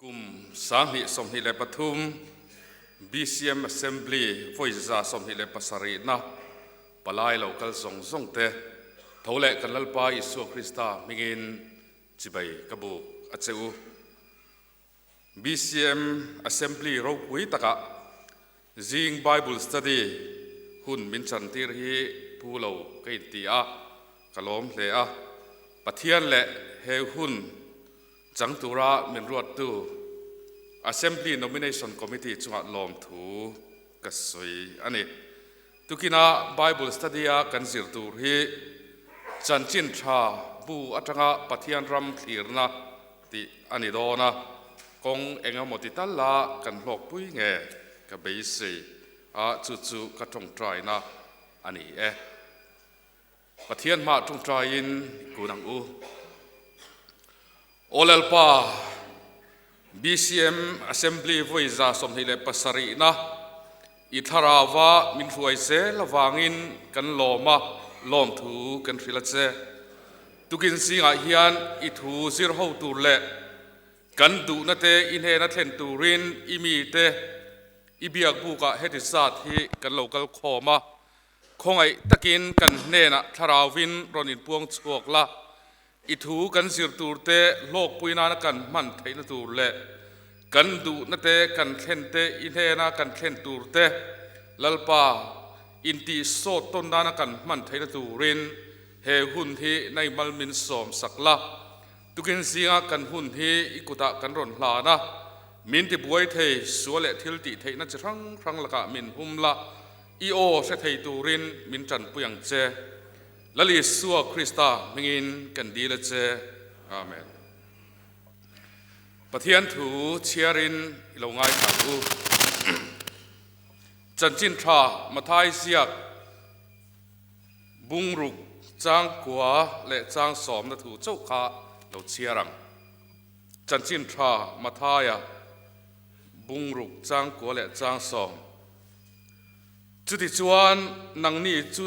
Kum 2023 BCM Assembly vawi 27na palai lo kal zawng zawng te tho leh kan Lalpa Isua Krista hmingin chibai ka buk a che u. BCM Assembly ropui takah zing Bible Study hun min chantir hi pu lo ka inti a, ka lawm hle a. Pathian leh he hun Chang tura min ruattu Assembly Nomination Committee chungah lawmthu ka sawi a ni. Tukina Bible Study-a kan zir tur hi Chanchin Tha bu atanga Pathian ram thlirna tih a ni dawn a, kawng eng emaw ti tal la kan hlawkpui nge ka beisei a, chu chu ka tawngtaina a ni e. Pathian hmah tawngtaiin kun ang u. Aw Lalpa, BCM Assembly vawi 27na i thlarauva min hruai zel avangin kan lawm a, lawmthu kan hrilh a che. Tukin zingah hian i thu zir ho tur leh kan duhna te i hnena thlen turin i mite i biakbukah heti zat hi kan lo kal khawm a. Khawngaih takin kan hnenah thlarauvin rawn inpuang chhuak la, i thu kan zir tur te hlawkpui nana kan hman theihna tur leh kan duhna te kan thlen te i hnena kan thlen tur te Lalpa intih sawt tawn nana kan hman theihna turin he hun hi naimal min sawm sak la. Tukin zinga kan hun hi i kutah kan rawn hlan a, min tibuai thei sual leh thil tih theihna chi hrang hrang lakah min hum la, I aw hre thei turin min tanpui ang che. Lal Isua Krista hmingin kan dil a che. Amen. Pathian thu chhiarin i lo ngaithla ang u. Chanchin tha Mathai ziak bungruk chang kua leh chang sawmna thu chauh kha lo chhiar ang. Chanchin tha Mathaia bungruk chang kua leh chang sawm. Chutichuan nangni chu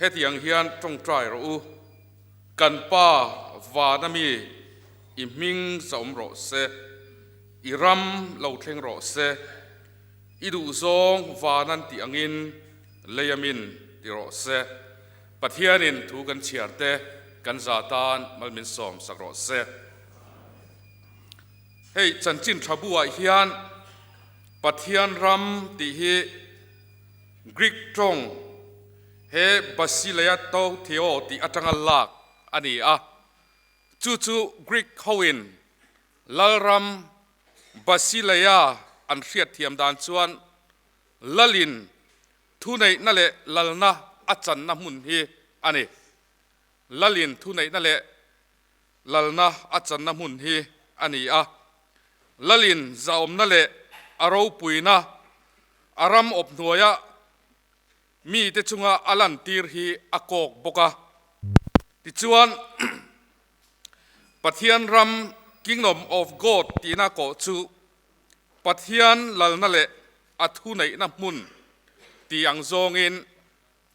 hetiang hian tawngtai rawh u, Kan Pa vana mi i hming zahawm rawh se, i ram lo thleng rawh se, i duhzawng vanan tih angin lei amin ti rawh se. Pathianin thu kan chhiar te kan za tan mal min sawm sak rawh se. Hei chanchin tha buah hian Pathian ram tih hi Greek tawng he Basileia tou Theo tih atanga lak a ni a, chu chu Greek hoin Lalram Basileia an hriatthiam dan chuan Lalin thuneihna leh lalna a channa hmun hi a ni. Lalin thuneihna leh lalna a channa hmun hi a ni a. Lalin zahawmna leh a ropuina a ram awp hnuaia mite chunga a lantir hi a kawk bawk a. Tichuan, Pathian ram, Kingdom of God, tihna kawh chu Pathian lalna leh a thuneihna hmun tih ang zawngin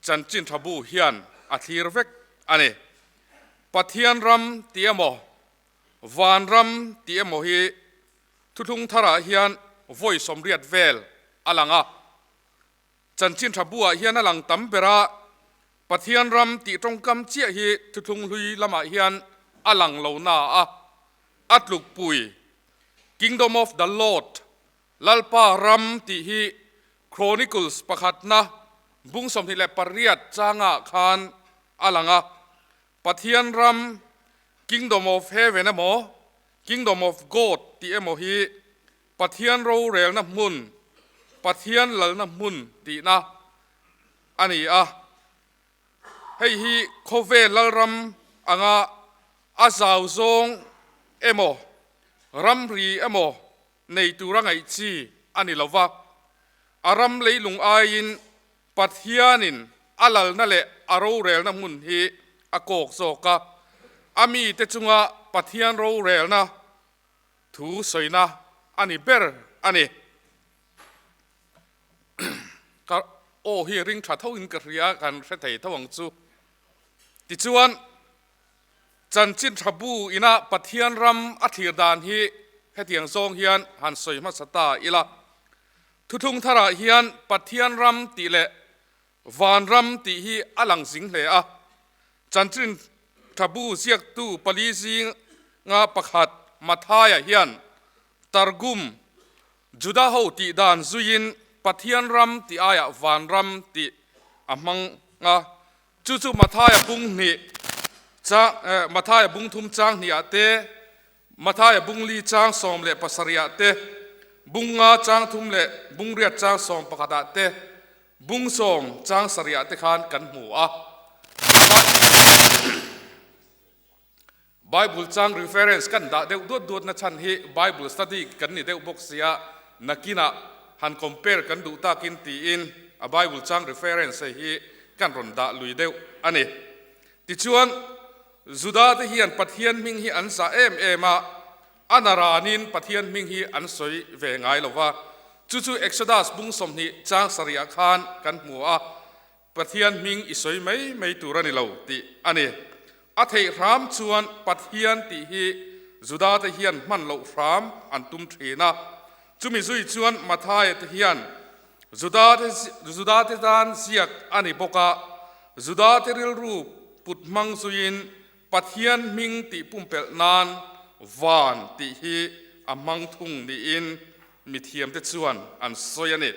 Chanchin tha bu hian a thlir vek a ni. Pathian ram tih emaw, van ram tih emaw hi thuthlung tharah hian vawi 80 vel a lang a. Chanchin tha buah hian a lang tam ber a, Pathian ram tih tawngkam chiah hi thuthlung hlui lamah hian a lang lo na a, a tlukpui, Kingdom of the Lord, Lalpa ram tih hi Chronicles pakhatna bung 28 changah khan a lang a, Pathian ram, Kingdom of Heaven emaw, Kingdom of God tih emaw hi Pathian rorelna hmun, Pathian lalna hmun tihna a ni a. Hei hi khawvel lalram anga a zau zawng emaw, ramri emaw nei tura ngaih chi a ni lo va, a ram leilung aiin Pathianin a lalna leh a rorelna hmun hi a kawk zawk a, a mite chunga Pathian rorelna thu sawina a ni ber a ni. Ka aw hi ring tha thoin ka hria, kan hre thei tho ang chu. Tichuan, Chanchin tha bu ina Pathian ram a thlir dan hi Hetiang zawng hian han sawi hmasa ta ila. Thuthlung tharah hian Pathian ram tih leh Vanram tih hi a lang zing hle a. Chanchin thabu ziaktu pali zinga pakhat Mathaia hian Targum, Juda ho tih dan zuiin Pathian ram tih aiah Vanram tih a hmang a. Chu chu Mathaia bung hnih chang, Mathaia bung thum chang hnihah te, Mathaia bung li chang 17ah te, bung nga chang thum leh bung riat chang sawm pakhatah te, bung sawm chang sarihah te khan kan hmu a. Bible chang reference kan dah deuh duat duatna chhan hi Bible study kan ni deuh bawk sia, nakinah han compare kan duh takin tiin a Bible chang reference hei hi kan rawn dah lui deuh a ni. Tichuan, Juda te hian Pathian hming hi an zah em em a, a naranin Pathian hming hi an sawi ve ngai lo va. Chu chu Exodus bung 20 chang sarihah khan kan hmu a, Pathian hming i sawi mai mai tur a ni lo tih a ni. A theih hram chuan Pathian tih hi Juda te hian hman loh hram an tum thin a. Chumi zui chuan Mathaia te hian Juda te Juda te tan ziak a ni bawk a, Juda te rilru put hmang zuiin Pathian hming tih pumpelh nan van tih hi a hmang thung niin mithiamte chuan an sawi a ni.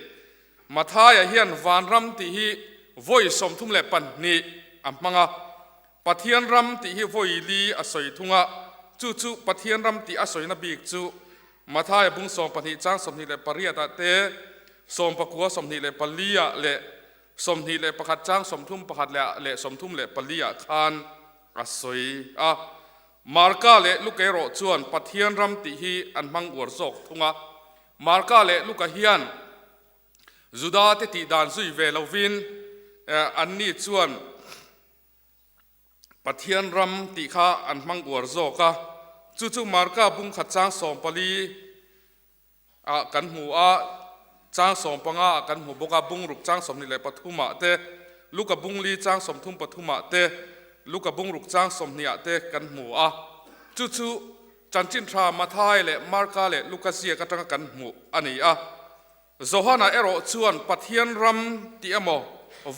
Mathaia hian vanram tih hi vawi 32 a hmang a, Pathian ram tih hi vawi li a sawi thung a, chu chu Pathian ram tih a sawina bik chu Mathaia bung 12 chang 28 ah te, 19 24 ah leh 21 chang 31 leh ah leh 34 ah khan a sawi a. Marka leh Luka erawh chuan Pathian ram tih hi an hmang uar zawk thung a. Marka leh Luka hian Juda te tih dan zui ve lovin anni chuan Pathian ram tih kha an hmang uar zawk a. Chu chu Marka bung khat chang 14 ah kan hmu a, chang 15 ah kan hmu bawk a, bung ruk chang 23 ah te, Luka bung li chang 33 ah te, Luka bung ruk chang 20 ah te kan hmu a. Chu chu Chanchin Tha Mathai leh Marka leh Luka ziak atanga kan hmuh a ni a. Johana erawh chuan Pathian ram tih emaw,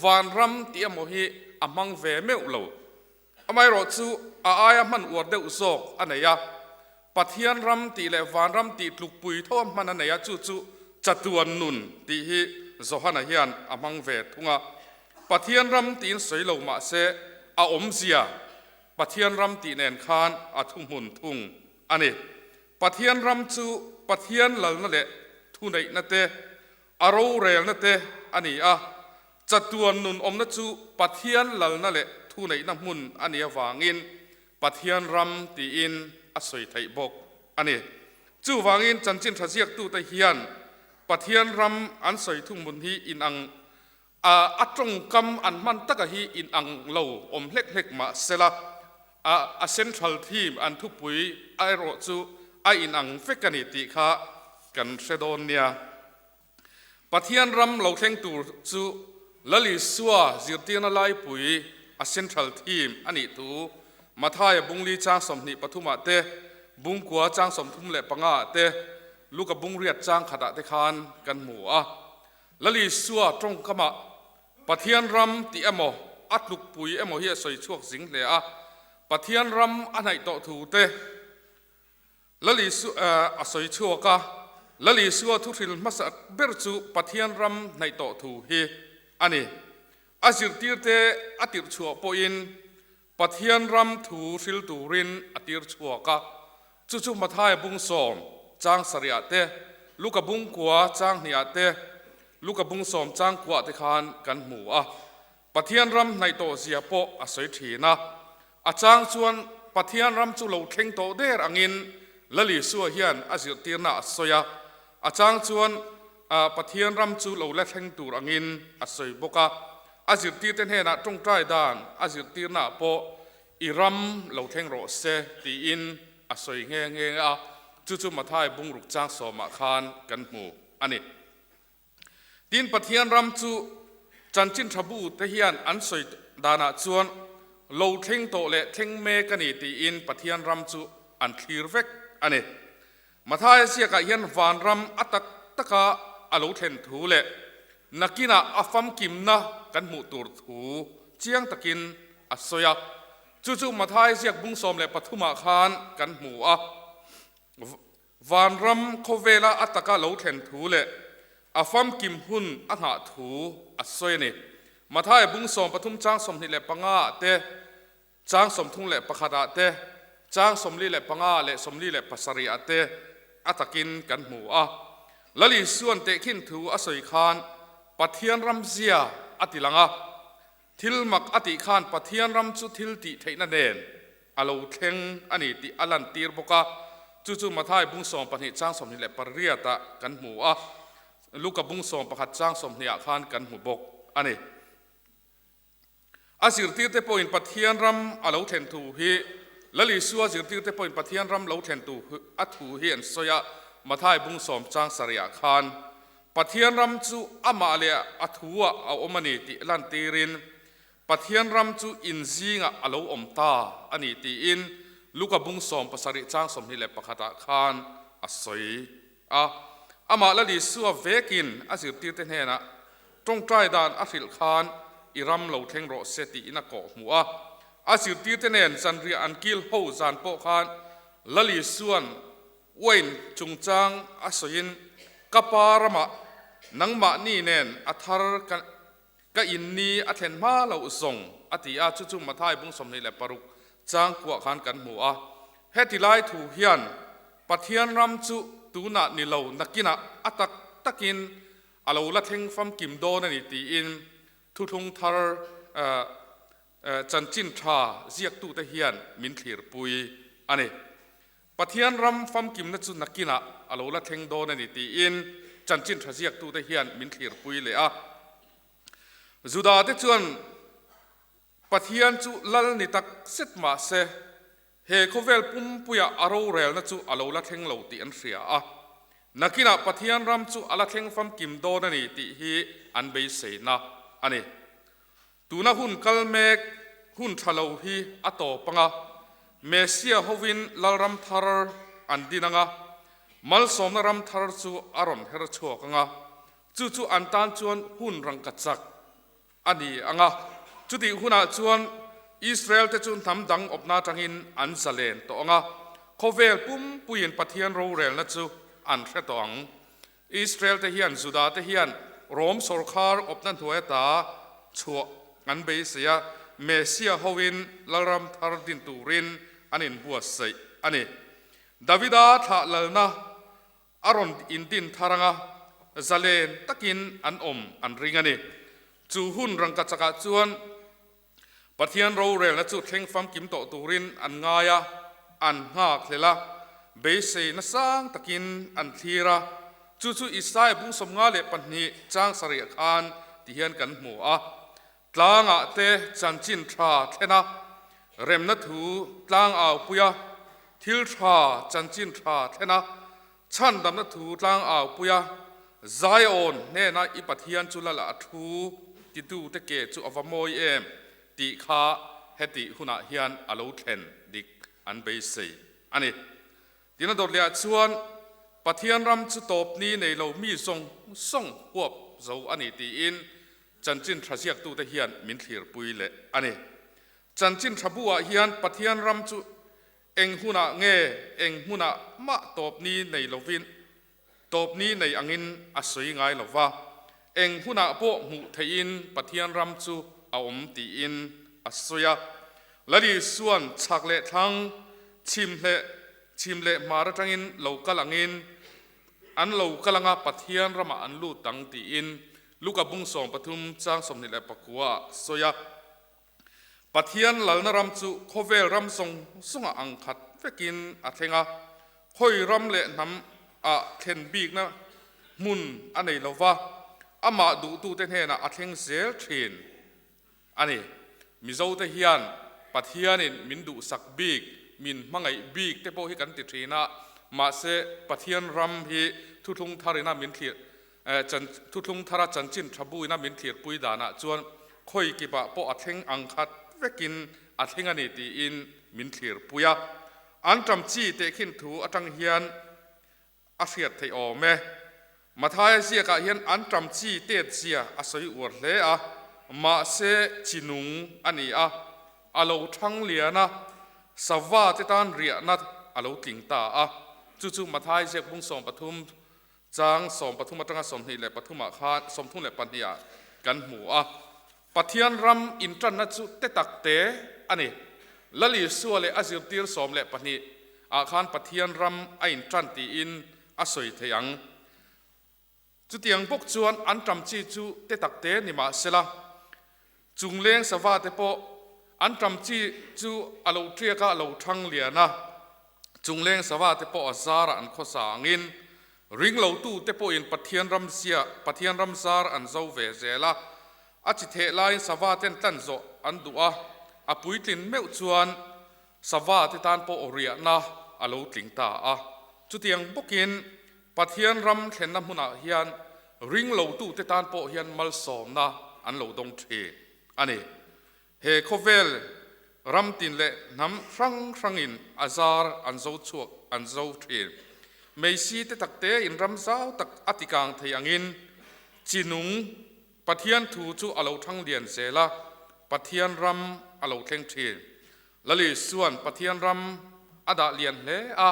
van ram tih emaw hi a hmang ve meuh lo. Amaherawh chu a aia hman uar deuh zawk a nei a. Pathian ram tih leh van ram tih tlukpui tho a hman a nei a, chu chu chatuan nun tih hi Johana hian a hmang ve thung a. Pathian ram tiin sawi lo mah se a awmzia Pathian ram tih nen khan a thuhmun thung a ni. Pathian ram chu Pathian lalna leh thuneihna te, a rorelna te a ni a. Chatuan nun awmna chu Pathian lalna leh thuneihna hmun a nih avangin Pathian ram tiin a sawi theih bawk a ni. Chuvangin chanchin tha ziaktute hian Pathian ram an sawi thuhmun hi inang A tawngkam an hman taka hi inang lo awm hlek hlek mah sela, a central theme an thupui erawh chu a inang vek a ni tih kha kan hre dawn nia. Pathian ram lo thleng tur chu Lal Isua zirtirna laipui a central theme a nih thu Mathaia bungli chang 23 ah te, bungkua chang 35 ah te, Luka bungriat chang khatah te khan kan hmu a. Lal Isua tawngkamah Pathian ram tih emaw, a tlukpui emaw hi a sawi chhuak zing hle a. Pathian ram a hnaih tawh thu te Lal Isua a sawi chhuak a. Lal Isua thuhril hmasa ber chu Pathian ram hnaih tawh thu hi a ni. A zirtirte a tirh chhuah pawhin Pathian ram thu hril turin a tir chhuak a, chu chu Mathaia bung sawm chang sarihah te, Luka bung kua chang hnihah te, Luka bung sawm chang kuah te khan kan hmu a. Pathian ram hnaih tawh zia pawh a sawi thin a. A chang chuan Pathian ram chu lo thleng tawh der angin Lal Isua hian a zirtirna a sawi a. A chang chuan Pathian ram chu lo la thleng tur angin a sawi bawk a. A zirtirte hnenah tawngtai dan a zirtirnaah pawh i ram lo thleng rawh se tiin a sawi nghe nghe a, chu chu Mathai bungruk chang sawmah khan kan hmu a ni. Tin, Pathian ram chu chanchin tha bu te hian an sawi danah chuan lo thleng tawh leh thleng mek a ni tiin Pathian ram chu an thlir vek a ni. Mathaia ziakah hian vanram a tak taka a lo thlen thu leh nakinah a famkimna kan hmuh tur thu chiang takin a sawi a. Chu chu Mathaia ziak bung 13 ah khan kan hmu a. Vanram khawvela a taka lo thlen thu leh a famkim hun a nghah thu a sawi a ni. Mathaia bung 13 chang 25 ah te, chang 31 ah te, chang 45 leh 47 ah te a takin kan hmu a. Lal Isua'n tehkhin thu a sawi khan Pathian ram zia a ti lang a. Thil mak a tih khan Pathian ram chu thil tih theihna nen a lo thleng a ni tih a lantir bawk a, chu chu Mathai bung 12 chang 28 ah kan hmu a, Luka bung 11 chang 20 ah khan kan hmu bawk a ni. A zirtirte pawhin Pathian ram a lo thlen thu hi Lal Isua zirtirte pawhin Pathian ram lo thlen tu a thu hi an sawi a, Mathai bung 7 chang 7 ah khan Pathian ram chu amah leh a thu-ah a awm a ni tih lantirin, Pathian ram chu in zingah a lo awm ta a ni tiin Luka bung 17 chang 21 ah khan a sawi a. Amah Lal Isua vekin a zirtirte hnenah tawngtai dan a hrilh khan i ram lo thleng rawh se tiin a kawh hmuh a. A zirtirte nen zanriah an kil ho zan pawh khan Lal Isua'n Uain chungchang a sawiin, Ka pa ramah nangmahni nen a thar ka ka in ni a thlen hma loh zawng, a ti a, chu chu Mathai bung 26 chang kuah khan kan hmu a. Heti lai thu hian Pathian ram chu tunah ni lo nakinah a tak takin a lo la thleng famkim dawn a ni tiin thuthlung thar chanchin tha ziaktute hian min thlirpui a ni. Pathian ram famkimna chu nakinah a lo la thleng dawn a ni tiin chanchin tha ziaktute hian min thlirpui leh a. Judate chuan Pathian chu lal ni tak zet mah se, he khawvel pumpuia a rorelna chu a lo la thleng lo tih an hria a. Nakinah Pathian ram chu a la thleng famkim dawn a ni tih hi an beiseina a ni. Tuna hun kal mek hun tha lo hi a tawp anga, Messia hovin Lalram thar an din anga, malsawmna ram thar chu a rawn her chhuak anga, chu chu an tan chuan hun rangka chak a ni anga, chutih hunah chuan Israel te chu hnam dang awpna atangin an zalen tawh anga, khawvel pumpuiin Pathian rorelna chu an hre tawh ang. Israel te hian Juda te hian Rom sawrkhar awpna hnuai ata chhuah an beisei a, Messia hoin Lalram thar din turin an inbuatsaih a ni. Davida thlah lalna a rawn indin thar anga zalen takin an awm an ring a ni. Chu hun rangkachakah chuan Pathian rorelna chu thleng famkim tawh turin an ngai a, an nghak hlel a, beisei nasang takin an thlir a. Chu chu Isaia bung 52 chang 7 khan ti hian kan hmu a, Tlangah te chanchin tha thlen a, remna thu tlang au pui a, thil tha chanchin tha thlen a, chhandamna thu tlang au pui a, Zion hnena i Pathian chu lal a thu titute ke chu a va mawi em tih kha hetih hunah hian a lo thlen dik an beisei a ni. Tina dawtliah chuan Pathian ram chu tawpni nei lo mi zawng zawng huap zo a ni tiin chanchin tha ziaktute hian min thlirpui leh a ni. Chanchin tha buah hian Pathian ram chu eng hunah nge eng hmunah mah tawpni nei lovin Tawpni nei angin a sawi ngai lo va, eng hunah pawh hmuh theihin Pathian ram chu a awm tiin a sawi a. Lal Isua'n chhak leh thlang, chhim leh chhim leh hmar atangin lo kal angin an lo kal anga Pathian ramah an lut ang tiin Luka bung 13 chang 29 ah sawi a. Pathian lalna ram chu khawvel ram zawng zawngah ang khat vekin a thleng a, khawi ram leh hnam ah thlen bikna hmun a nei lo va, amah duhtute hnenah a thleng zel thin a ni. Mizote hian Pathianin min duhsak bik, min hmangaih bik te pawh hi kan ti thin a, mahse Pathian ram hi thuthlung tharina min thlir Thuthlung thara chanchin tha buina min thlirpui danah chuan khawi kipah pawh a thleng ang khat vekin a thleng a ni tiin min thlirpui a. An ṭam chi tehkhin thu aṭang hian. a hriat theih awm e. Mathaia ziakah hian an ṭam chi tet zia a sawi uar hle a, mahse chi nung a ni a, a lo ṭhang lian a, sava te tan riahna a lo tling ta a. Chu chu Mathai ziak bung 13 chang 13 aṭanga 23 ah khan 32 ah kan hmu a. Pathian ram inṭanna chu te tak te a ni. Lal Isua leh a zirtir 12 ah khan Pathian ram a inṭan tiin a sawi thei ang. Chutiang bawk chuan an ṭam chi chu te tak te ni mah sela, chungleng sava te pawh an ṭam chi chu a lo ṭiak a, a lo ṭhang lian a, chungleng sava te pawh a zarah an khawsa angin ringlotu te pawhin Pathian ram zia, Pathian ram zar an zo ve zel a, a chi theh laiin sava ten tlan zawh an duh a, a puitlin meuh chuan Sava te tan pawh riahna a lo tling ta a. Chutiang bawkin Pathian ram thlenna hmunah hian ringlotute tan pawh hian malsawmna an lo dawng thin a ni. He khawvel ram tin leh hnam hrang hrangin a zar an zo chhuak an zo thin. Meisi te takte in ram zau tak a tikang thei angin chi nung Pathian thu chu a lo thang lian zel a, Pathian ram a lo thleng thin. Lali chuan Pathian ram a dah lian hle a,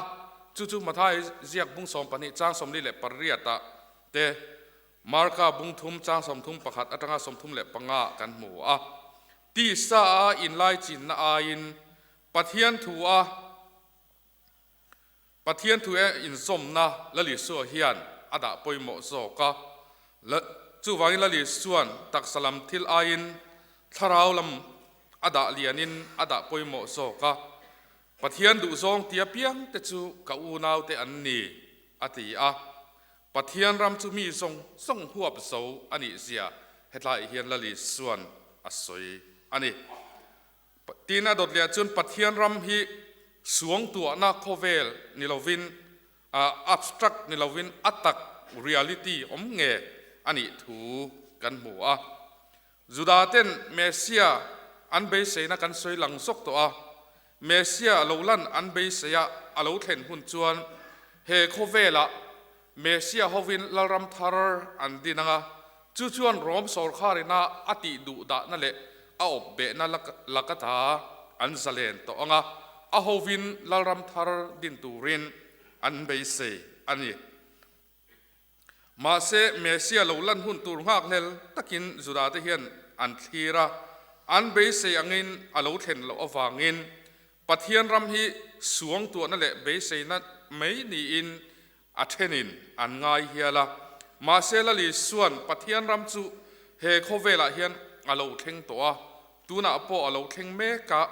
chu chu Mathai ziak bung 12 chang 48 ah te, Marka bung thum chang 31 atanga 35 ah kan hmu a. Tisa a inlaichinna aiin Pathian thu a Pathian thu e inzawmna Lal Isua hian a dah pawimawh zawk a. Chuvangin Lal Isua'n taksa lam thil aiin thlarau lam a dah lianin a dah pawimawh zawk a. Pathian duhzawng tia piang te chu ka unaute an ni, a ti a. Pathian ram chu mi zawng zawng huap zo a nih zia hetlaiah hian Lal Isua'n a sawi a ni. Tin a dawt leh ah chuan Pathian ram hi suangtuahna khawvel ni lovin, abstract ni lovin a tak, reality, awm nge a nih thu kan hmu a. Juda ten Messiah an beiseina kan sawi lang zawk tawh a, Messiah lo lan an beisei a, a lo thlen hun chuan he khawvelah Messiah hovin Lalram thar an din ang a, chu chuan Rom sawrkharina a tih duh dahna leh a awp behna laka ta an zalen tawh ang a, a hovin Lalram thar din turin an beisei a ni. Mahse, Messiah lo lan hun tur nghakhlel takin Judate hian an thlir a, an beisei angin a lo thlen loh avangin Pathian ram hi suangtuahna leh beiseina mai niin a thenin an ngai hial a. Mahse Lali chuan Pathian ram chu he khawvelah hian a lo thleng tawh a, tunah pawh a lo thleng mek a,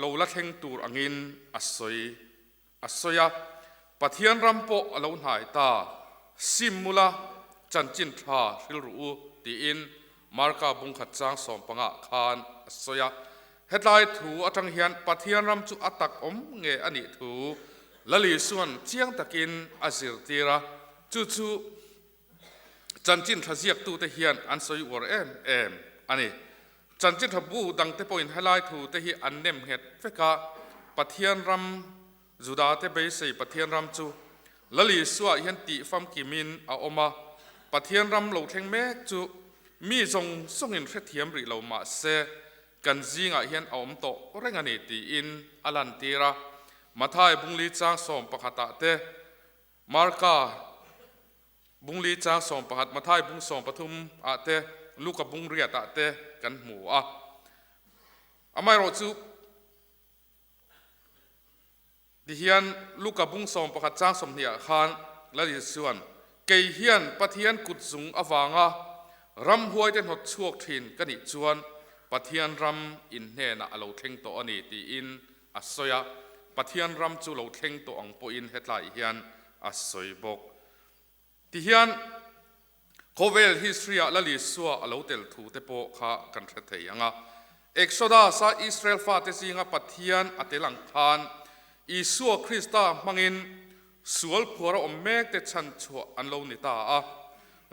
lo la thleng tur angin a sawi a sawi a. Pathian ram pawh a lo hnai ta, sim mula chanchin tha hrilru u tiin Marka bungkhat chang 15 khan a sawi a. Hetlai thu atang hian Pathian ram chu a tak awm nge a nih thu Lali chuan chiang takin a zirtir a, chu chu chanchin tha ziaktute hian an sawi uar em em a ni. Chanchin tha bu dangte pawhin helai thu te hi an nem nghet vek a, Pathian ram Judate beisei Pathian ram chu Lal Isua hian tih famkimin a awm a, Pathian ram lo thleng mek chu mi zawng zawngin hrethiam rih lo mah se kan zingah hian a awm tawh reng a ni tiin a lantir a. Mathai bungli chang 11 ah te, Marka bungli chang 11, Mathai bung 13 ah te, Luka bung riat ah te kan hmu a. Amaherawh chu Tihian Luka bung 11 chang 20 ah khan Lal Isua'n, Kei hian Pathian kut zung avanga ramhuaite hnawt chhuak thin ka nih chuan Pathian ram in hnenah a lo thleng tawh a ni tiin a sawi a, Pathian ram chu lo thleng tawh ang pawhin hetlai hian a sawi bawk. Tihian khawvel history-ah Lal Isua a lo tel thu te pawh kha kan hre thei ang a. Exodus-a Israel fate zinga Pathian a tel ang khan Isua Krista hmangin sual phuar a awm mek te chhan chhuah an lo ni ta a.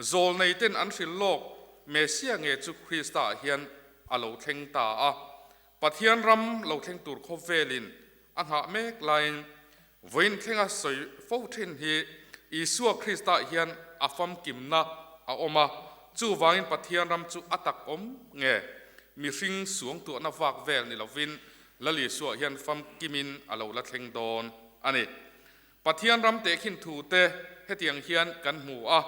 Zawlnei ten an hrilh lawk Messiah nge chu Krista-ah hian a lo thleng ta a. Pathian ram lo thleng tur khawvelin a nghah mek laiin vawiin thlenga sawi fo thin hi. Isua Krista hian a famkimna a awm a, chuvangin Pathian ram chu a tak awm nge? Mihring suangtuahna vak vel ni lovin Lal Isua hian famkimin a lo la thleng dawn a ni. Pathian ram tehkhin thu te hetiang hian kan hmu a,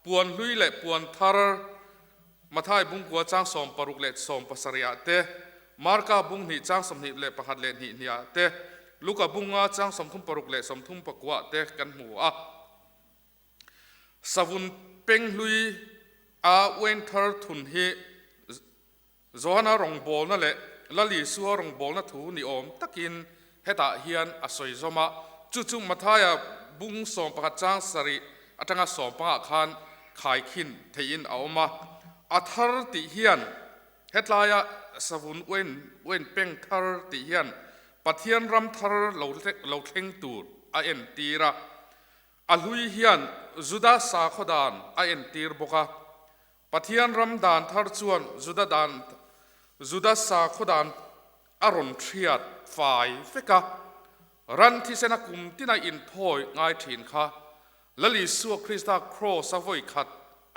puan hlui leh puan thar Mathai bungkua chang 60 leh 70 ah te, Marka bung hnih chang 21 leh hnih hnih ah te, Luka bunga chang 36 leh 39 ah te kan hmu a. Savun peng hlui a uain thar thun hi Johana rawngbawlna leh Lal Isua rawngbawlna thu ni awm takin hetah hian a sawi zawm a, chu chu Mathaia bung 11 chang 7 atanga 15 khan khaikhin theihin a awm a. A thar tih hian hetlaia savun uain uain peng thar tih hian Pathian ram thar lo lo thleng tur a entir a. A hlui hian Juda sakhaw dan a entir bawk a. Pathian ram dan thar chuan Juda dan Juda sakhaw dan a rawn hriat fai vek a, ran thisena kum tina inthawi ngai thin kha Lal Isua Krista kraws a vawi khat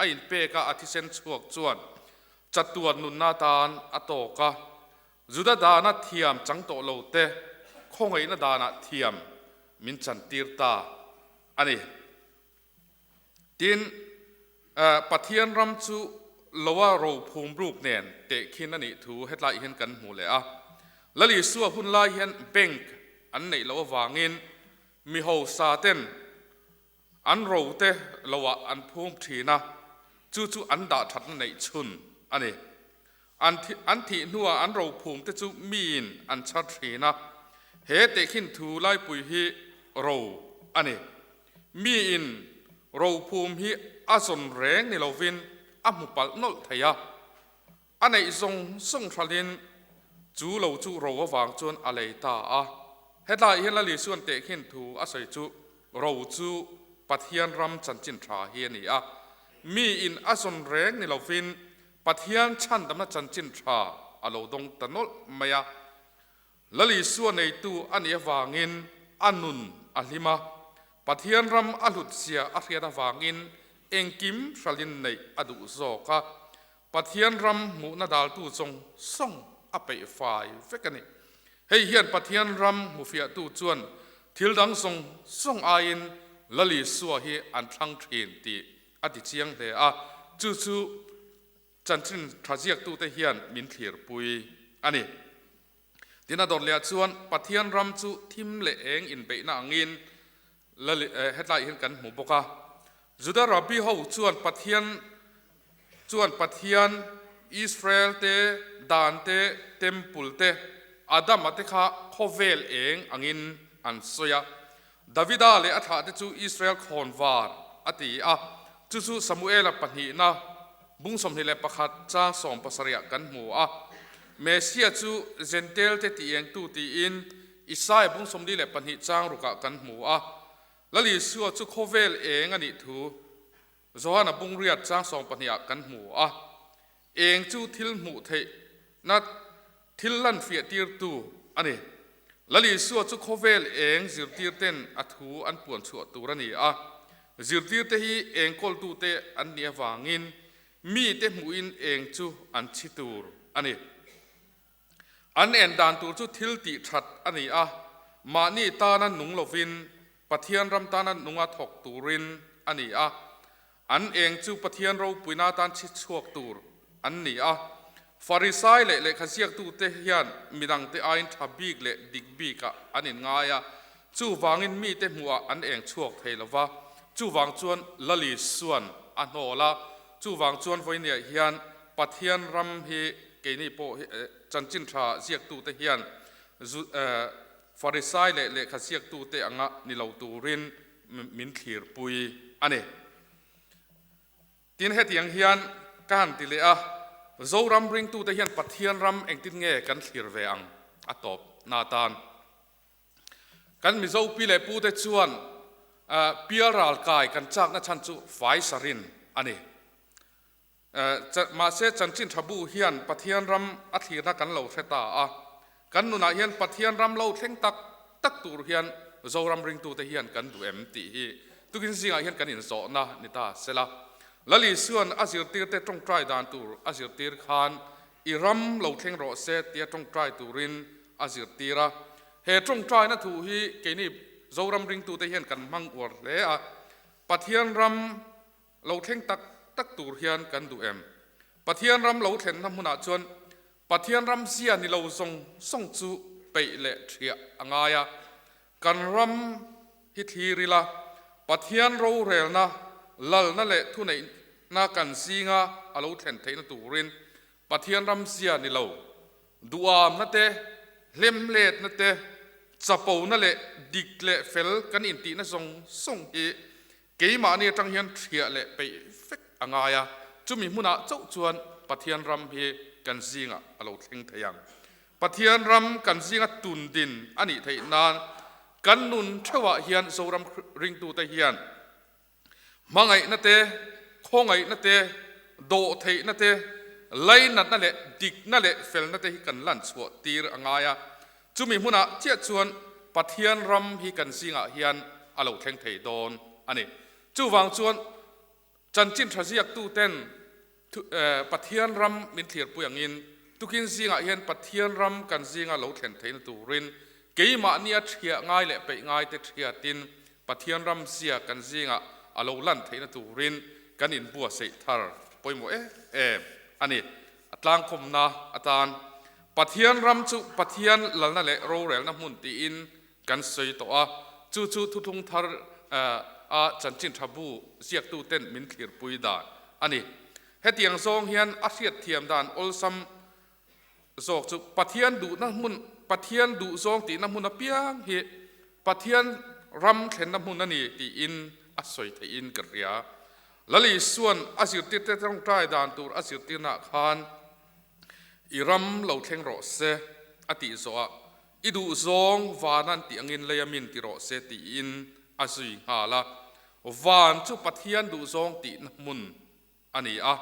a inpek a a thisen chhuak chuan chatuan nunna tan a tawk a, Juda dana thiam chang tawh lo te khawngaihna danah thiam min chantir ta a ni. Tin, Pathian ram chu loa ro phum ruk nen tehkhin a nih thu hetlai hian kan hmu leh a. Lal Isua hun lai hian bank an neih loh avangin mi hausa ten an ro te loah an phum thin a, chu chu an dah thatna neih chhun a ni. An an thih hnuah an ro phum te chu miin an chhar thin a, he tehkhin thu laipui hi ro a ni. Miin rophum hi a zawn reng ni lovin a hmu palh nawlh thei a, a neih zawng zawng hralhin chu lo chu ro avang chuan a lei ta a. Hetlaiah hian Lal Isua'n tehkhin thu a sawi chu ro chu Pathian ram chanchin tha hi a ni a, miin a zawn reng ni lovin Pathian chhandamna chanchin tha a lo dawng ta nawlh mai a. Lal Isua neitu a nih avangin a nun a hlim a, Pathian ram a hlutzia a hriat avangin engkim hralin neih a duh zawk a, Pathian ram hmuhna daltu zawng zawng a peih fai vek a ni. Hei hian Pathian ram hmufiahtu chuan thil dang zawng zawng aiin Lal Isua hi an thlang thin tih a ti chiang hle a, chu chu chanchin tha ziaktute hian min thlirpui a ni. Tin a dawt leh ah chuan Pathian ram chu thim leh eng inbeihna angin hetlai hian kan hmu bawk a. Juda Rabbi ho chuan Pathian chuan Pathian Israel te dan te temple te Adama te kha khawvel eng angin an sawi a. Davida leh a thlah te chu Israel khawnvar a ti a, chu chu Samuela pahnihna bung 21 chang 70 ah kan hmu a. Messiah chu Jentail te tih engtu tiin Isaia bung 42 chang rukah kan hmu a. Lal Isua chu khawvel eng a nih thu Johana bung riat chang 12 ah kan hmu a. Eng chu thil hmuh theihna thil lan fiah tirtu a ni. Lal Isua chu khawvel eng zirtirten a thu an puan chhuah tur a ni a. Zirtirte hi eng kawltute an nih avangin mite hmuhin eng chu an chhi tur a ni. An en dan tur chu thil tih that a ni a, mahni tana nung lovin Pathian ram tana nunga thawk turin a ni a. An eng chu Pathian ropuina tan chhi chhuak tur an ni a. Farisai leh lehkha ziaktute hian midangte aiin tha bik leh dik bikah an inngai a, chuvangin mite hmuhah an eng chhuak thei lo va, chuvang chuan Lal Isua'n a hnawl a, chuvang chuan vawinia hian Pathian ram hi keini pawh hi chanchin tha ziaktute hian Farisai leh lehkha ziaktute anga ni lo turin min thlirpui a ni. Tin, hetiang hian ka han ti leh a, Zoram ringtute hian Pathian ram engtin nge kan thlir ve ang a tawp na atan. Kan Mizo pi leh pute chuan pialral kai kan chakna chhan chu fai sarin a ni. Mahse, chanchin tha bu hian Pathian ram a thlirna kan lo hre ta a. Kan nunah hian Pathian ram lo thleng tak tak tur hian Zoram ringtute hian kan duh em tih hi Tukin zingah hian kan inzawhna ni ta sela. Lal Isua'n a zirtirte tawngtai dan tur a zirtir khan I ram lo thleng rawh se tia tawngtai turin a zirtir a. He tawngtaina thu hi keini Zoram ringtute hian kan hmang uar hle a. Pathian ram lo thleng tak tak tur hian kan duh em? Pathian ram lo thlenna hmunah chuan Pathian ram zia ni lo zawng zawng chu peih leh thiah a ngai a. Kan ram hi thlir ila, Pathian rorelna, lalna leh thuneihna kan zinga a lo thlen theihna turin Pathian ram zia ni lo, duhamna te, hlemhletna te, chapona leh dik leh fel kan intihna zawng zawng hi Keimahni atang hian thiah leh peih vek a ngai a, chumi hmunah chauh chuan Pathian ram hi kan zingah a lo thleng thei ang. Pathian ram kan zinga tun din a nih theih nan kan nun theuhah hian Zoram ringtute hian hmangaihna te, khawngaihna te, dawhtheihna te, lainatna leh dikna leh felna te hi kan lan chhuah tir a ngai a, Chumi hmunah chiah chuan Pathian ram hi kan zingah hian a lo thleng thei dawn a ni. Chuvang chuan chanchin tha ziaktuten Pathian ram min thlirpui angin tukin zingah hian Pathian ram kan zinga lo thlen theihna turin keimahnia thiah ngai leh peih ngaite thiatin Pathian ram zia kan zingah a lo lan theihna turin kan inbuatsaih thar pawimawh em em a ni. A tlangkawmna atan Pathian ram chu Pathian lalna leh rorelna hmun tiin kan sawi tawh a, chu chu thuthlung thar a chanchin tha bu ziaktuten min thlirpui dan a ni. Hetiang zawng hian a hriatthiam dan awlsam zawk chu Pathian duhna hmun, Pathian duh zawng tihna hmun apiang hi Pathian ram thlenna hmun a ni tiin a sawi theihin ka hria. Lal Isua'n a zirtirte tawngtai dan tur a zirtirnaah khan I ram lo thleng rawh se, a tih zawhah, I duh zawng van an tih angin lei a min ti rawh se tiin a zui nghal a. Van chu Pathian duh zawng tihna hmun a ni a.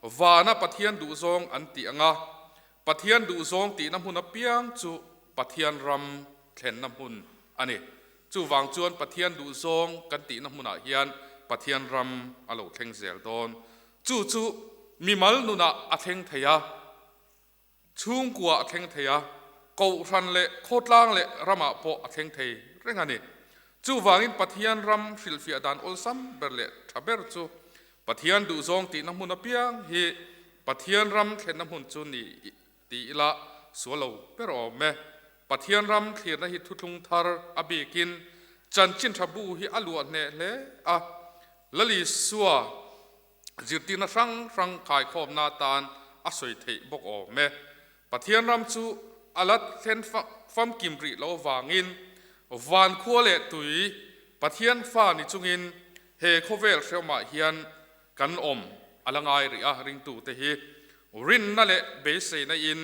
Vana Pathian duh zawng an tih anga Pathian duh zawng tihna hmun apiang chu Pathian ram thlenna hmun a ni. Chuvang chuan Pathian duh zawng kan tihna hmunah hian Pathian ram a lo thleng zel dawn. Chu chu mimal nunah a thleng thei a, chhungkua a thleng thei a, kohhran leh khawtlang leh ramah pawh a thleng thei reng a ni. Chuvangin Pathian ram hrilhfiah dan awlsam ber leh tha ber chu Pathian duhzawng tihna hmun apiang hi Pathian ram thlenna hmun chu ni ti ila sual lo ber awm e. Pathian ram thlirna hi thuthlung thar a bikin chanchin tha bu hi a luah hneh hle a, Lalisua zirtirna hrang hrang khaikhawmna atan a sawi theih bawk awm e. Pathian ram chu a la thlen famkim rih lo avangin van khua leh tui Pathian fa ni chungin he khawvel hreawmah hian kan awm a la ngai rih a, ringtute hi rinna leh beiseina in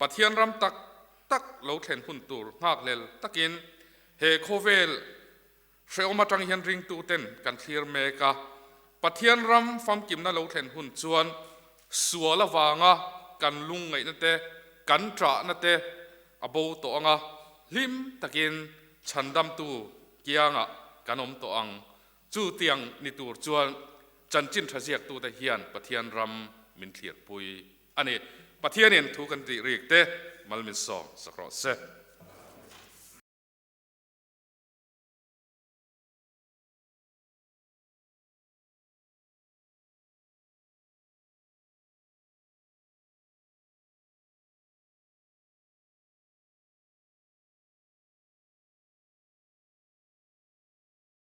Pathian ram tak tak lo thlen hun tur nghakhlel takin he khawvel hrehawm atang hian ringtuten kan thlir mek a. Pathian ram famkimna lo thlen hun chuan sual avanga kan lungngaihna te, kan ṭahna te a bo tawh ang a, hlim takin chhandamtu kiangah kan awm tawh ang. Chu tiang ni tur chuan chanchin tha ziaktute hian Pathian ram min thlirpui a ni. Pathianin thu kan tih rik te mal min sawm sak rawh se.